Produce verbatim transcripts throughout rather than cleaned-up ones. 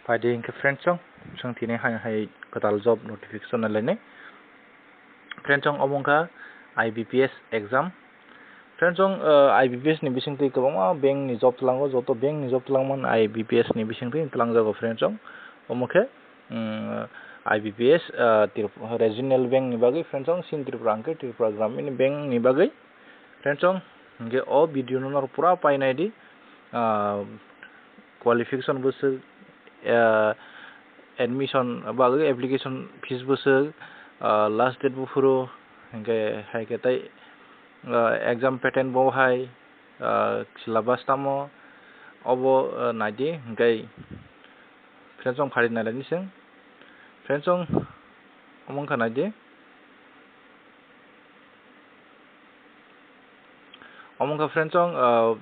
Phaidi hinkhe friends chong, chwng tini hai hai kwtal job notification nai lainai. Friends chong, omo wngkha I B P S exam. Friends chong, uh, I B P S ni bisingtwi kwbangma bank ni job tlango, joto bank ni job tlangmani I B P S ni bisingtwi tlangjago friends chong. Omo khe, um, I B P S, uh, Trip-, regional bank ni bagwi friends chong, sin Tripura hwnkhe Tripura Gramin bank ni bagwi. Friends chong, hwnkhe o video no norok pura painai di, ah, qualification bwswk, ah, admission bagwi application fees bwswk, ah, last date buphuru, hwnkhe hai khe tei, ah, exam pattern bo hai, ah, syllabus tamo obo, ah, naidi, hwnkhe friends chong phari nai laini chwng. Friends chong, omo wngkha naidi. Omo wngkha friends chong, ah,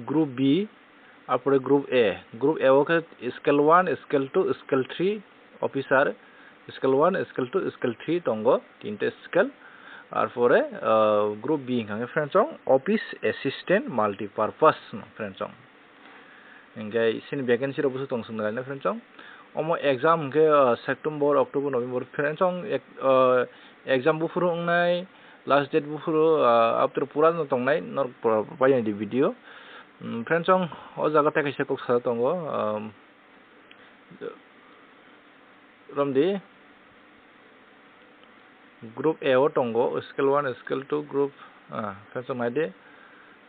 group B, arpore group A. Group A o khe scale one, scale two, scale three officer, scale one, scale two, scale three tongo, tinta scale. Arpore, ah, group B wngkha khe friends chong office assistant multipurpose no friends chong. Hingke sini vacancy rok busu tong sung nai friends chong. Omo exam hingke, ah, September, October, November friends chong ek-, ah, exam buphuru wngnai, last date buphuru, ah, after pura no tongnai, norok pura painai di video. Mm, friends chong, o jaga tei kaisa kok sa tongo, um, romdi. Group A o tongo, scale one, scale two group, ah, friends chong naidi,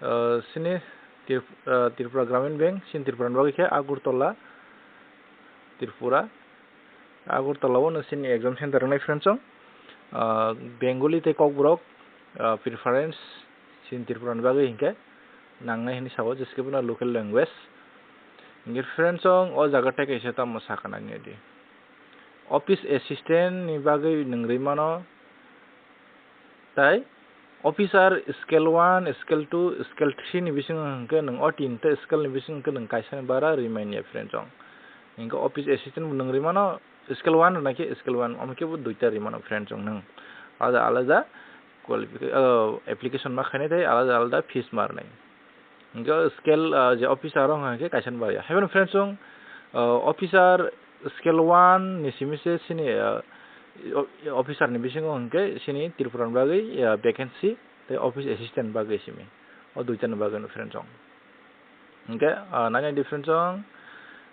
ah, sini Trip-, ah, Tripura Gramin Bank, sini Tripura ni bagwi khe Agartala, Tripura, Agartala o no sini exam center wngnai friends chong, ah, Bengali tei Kokborok, ah, preference, sini Tripura ni bagwi hinkhe nangnai hinwi sao, jeskhe bono local language. Hinkhe friends chong, o jaga tei kaisa tamo sakha nai di. Office assistant ni bagwi nwng rwi mano, tai officer scale one, scale two, scale three ni bisingo hwnkhe nwng o tinta scale ni bisingo hwnkhe nwng kaisa ni bara rwi manya friends chong. Hinkhe office assistant bo nwng rwi mano scale one rwna khe scale one, omo khe bo duita rwi mano friends chong nwng. Alada alada qualifica-, ah, application ma khainai tei alada alada fees ma rwnai. Hingke scale, ah, je officer rok hingke kaisa ni bagwi. Haibeno friends chong, ah, officer scale one ni simi se sini, ah, o-, officer ni bisingo hingke sini Tripura ni bagwi, ah, vacancy tei office assistant bagwi simi. O duita ni bagwi no friends chong. Hingke, ah, nai nai di friends chong,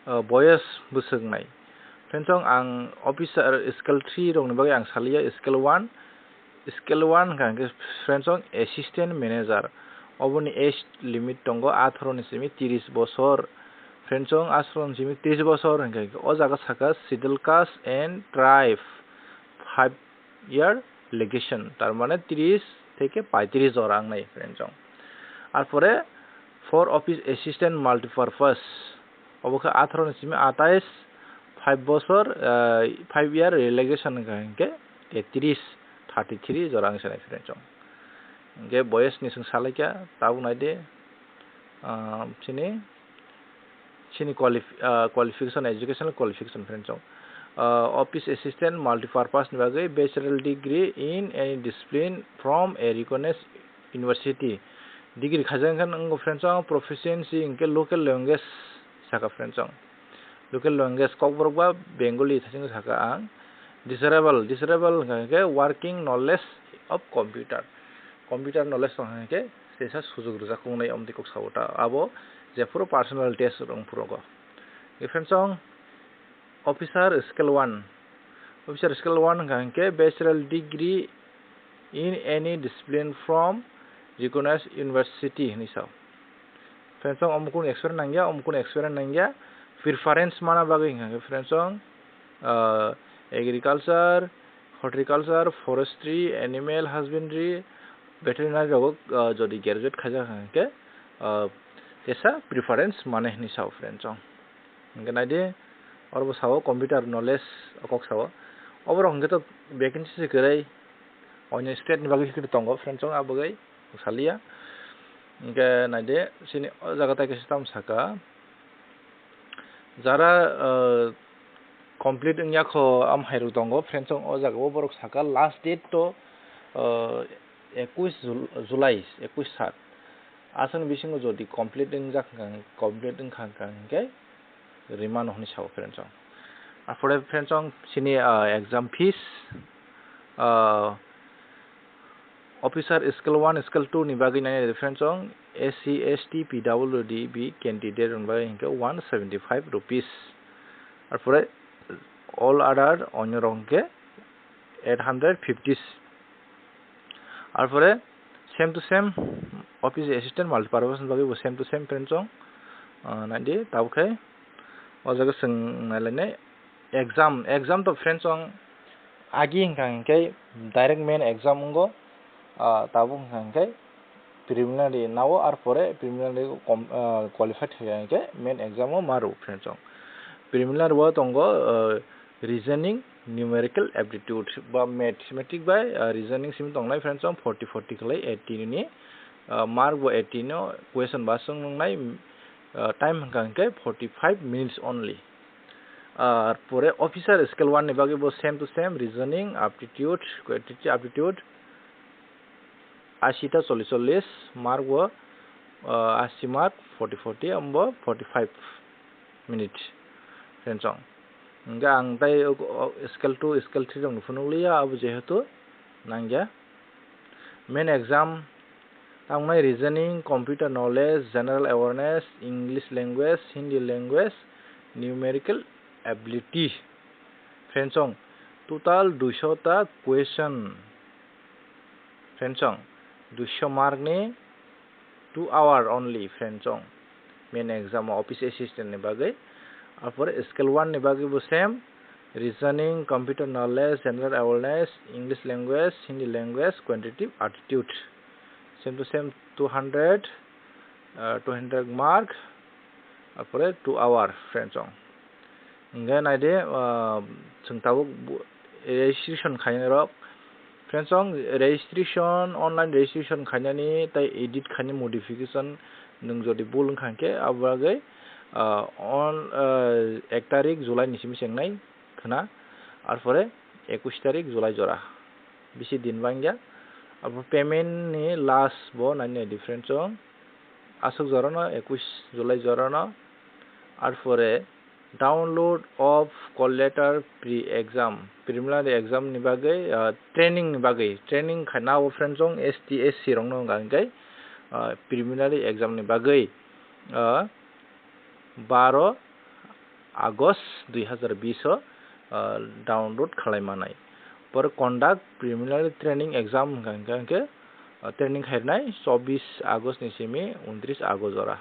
ah, boyes bwswk nai. Friends chong ang officer scale three rok ni bagwi ang saliya scale one. Scale one hingka hingke friends chong assistant manager. Oboni age limit tongo atharo ni simi tris bosor. Friends chong atharo ni simi tris bosor hingka hingke o jaga saka schedule caste and tribe five year relegation. Tar mane tris theke paitris jora wngnai friends chong. Arpore for office assistant multipurpose. Obo khe atharo ni simi atais, five bosor, ah, five year relegation hingka hingke tetris, thirty three jora wngse nai friends chong. Hingke boyes ni chwng salaikha, tabuk naidi, ah, chini, chini qualif-, ah, qualification, educational qualification friends chong. Ah, office assistant multipurpose ni bagwi bachelor degree in any discipline from a recognized university. Degree khaijak wngkha nw friends chong proficiency hingke local language saka friends chong. Local language Kokborok ba Bengali thasing saka ang. Desirable, desirable hingka hingke working knowledge of computer. Computer knowledge tong hingke sesa sujug rijak wngnai omtwi kok sao ta. Abo jephuru personal test rwng phurogo. Friends chong officer scale one. Officer scale one hingka hingke bachelor degree in any discipline from recognized university hinwi sao. Friends chong omo kunu experience nangya, omo kunu experience nangya, preference mana bagwi hingka hingke friends chong, ah, agriculture, horticulture, forestry, animal husbandry, veterinary rogo, ah, jodi graduate khaijak hingke, ah, tesa preference mane hinwi sao friends chong. Hingke naidi, oro bo sao computer knowledge o kok sao. Oborok hingke to vacancy se kwrwi, onyo state ni bagwi se kwrwi tongo, friends chong, a bagwi saliya. Hingke naidi, sini o jaga tai kaisa tamo saka. Jara, ah, complete wngya kho, am hai rok tongo, friends chong, o jaga o borok saka last date to, ah, ekush Jul-, July, ekush sat. Aswkni bisingo jodi complete wngjak hwnkha, complete wngkha hwnkha hwnkhe rwmano hwnwi sao friends chong. Aphore friends chong sini, ah, exam fees, ah, officer scale one, scale two ni bagwi nai friends chong S C, S T, P W D B candidate rok ni bagwi hinkhe one seventy five rupees. Aphore all other onyo rok hinkhe eight hundred fifty. Arpore same to same office assistant multipurpose ni bagwi bo same to same friends chong, ah, naidi tabuk khe o jaga chwng nailainai exam, exam to friends chong agi hinkha hinkhe direct main exam wngo, ah, tabuk hinkha hinkhe preliminary nao arpore preliminary com-, ah, qualified khaikha hinkhe main exam o ma rw friends chong. Preliminary o tongo, ah, reasoning, numerical aptitude ba mathematics bai, ah, reasoning simi tongnai friends chong forty forty khlai eighty ni, ah, mark bo eighty no question ba swng nwngnai, ah, time hwnkha hinkhe forty five minutes only. Ah, pore officer scale one ni bagwi bo same to same reasoning, aptitude, quantitative aptitude, ashi ta chollish chollish mark bo, ah, ashi mark forty forty ambo forty five minute friends chong. Hingke ang tai o, o, scale two, scale three rok ni phunuk liya, abo jehetu nangya. Main exam tangnai reasoning, computer knowledge, general awareness, English language, Hindi language, numerical ability. Friends chong, total duiso ta question. Friends chong, duiso mark ni two hour only friends chong. Main exam o office assistant ni bagwi. Arpore scale one ni bagwi bo same, reasoning, computer knowledge, general awareness, English language, Hindi language, quantitative aptitude. Same to same two hundred, uh, two hundred mark, arpore two hour friends chong. Hingke naide, ah, chwng tabuk bu-, registration khainai rok. Friends chong, registration, online registration khainani tai edit khainani modification nwng jodi bul wngkha hinkhe abo bagwi, ah, on, ah, ek tarik July ni simi chengnai khna, arpore ekush tarik July jora bisi din bangya. Abo payment ni last bo nai nai di friends chong, aswk jora no ekush July jora no, arpore download of call letter pre-exam, preliminary exam ni bagwi, ah, training ni bagwi, training khaina o friends chong S T S C rok no hwnka hinkhe, ah, preliminary exam ni bagwi, ah, baro August dui hazar bish o, ah, download khlai manai. Por conduct preliminary training exam hwnka hinkhe, ah, training khairnai chobbish August ni simi untris August jora.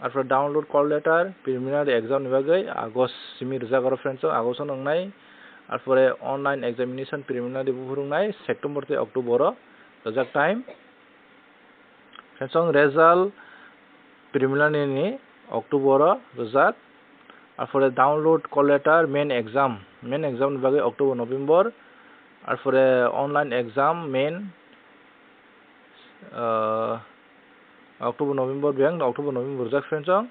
Arpore download call letter, preliminary exam ni bagwi August simi rijak oro friends chong, August o nwngnai. Arpore online examination preliminary buphuru wngnai September tei October o rijak time. Friends chong, result preliminary ni October o rijak. Arpore download call letter main exam, main exam ni bagwi October, November. Arpore online exam main, ah, October, November, biyang October, November rijak friends chong.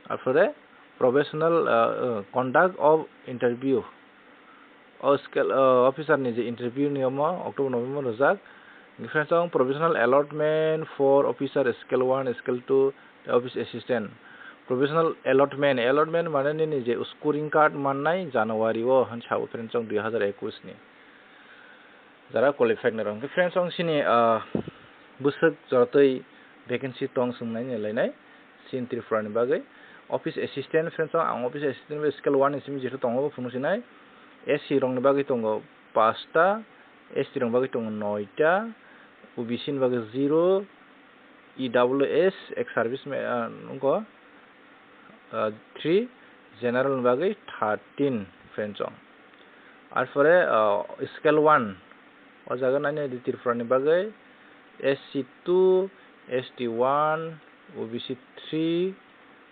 Arpore professional, ah, ah, conduct of interview. O scale, ah, officer ni je interview ni omo October, November rijak. Friends chong, professional allotment for officer scale one, scale two, office assistant. Professional allotment, allotment mane nini je scoring card mannai January o, han sabo friends chong dui hazar ekush ni. Jara qualified ni rok. Hwnkhe friends, ang sini, ah, bwswk joratwi vacancy tong swngnai ni lainai, sini Tripura ni bagwi. Office assistant, friends, ang office assistant bai scale one ni simi jeto tongo, bo phunuk sinai. S C rok ni bagwi tongo pasta, S T rok ni bagwi tongo noita, O B C ni bagwi zero, E W S, ex service me-, ah, nokho, ah, three, general ni bagwi thirteen, friends, chong. Arpore, ah, scale one, o jaga nai nai di Tripura ni bagwi S C two, S T one, O B C three,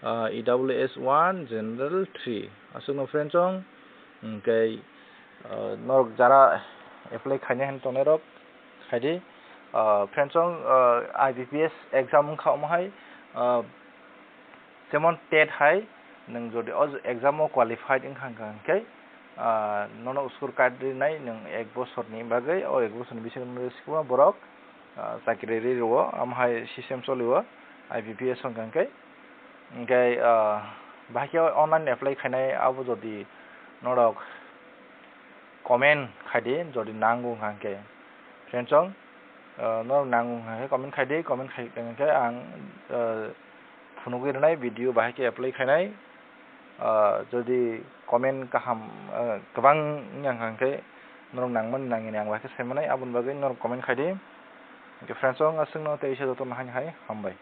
ah, E W S one, general three. Aswkno, friends, chong, hwnkhe, ah, norok jara apply khainai hinwi tongnai rok, khaidi, ah, friends, chong, ah, I B P S exam wngkha omo hai, ah, jemon tet hai, nwng jodi o exam o qualified wngkha, wngkha hwnkhe, ah, nono score card rinai nwng ek bosorni bagwi, o ek bosorni bisingo sikima borok, ah, chakri ri rwo, omo hai system choli o, I B P S wngkha hwnkhe. Hwnkhe, ah, bahai khe online apply khainai abo jodi norok comment khaidi jodi nango hwnkha khe. Friends song, ah, norok nango hwnkha khe comment khaidi, comment khai hwnkha khe ang, ah, phunugwi rwnai video bahai khe apply khainai. Ah, jodi comment kaham, ah, kwbang wngya hwnkha khe norok nangmani nangya ni ang bahai khe saimanai, aboni bagwi norok comment khaidi. Hwnkhe friends song, aswkno tei isa jotono haino hai hambai.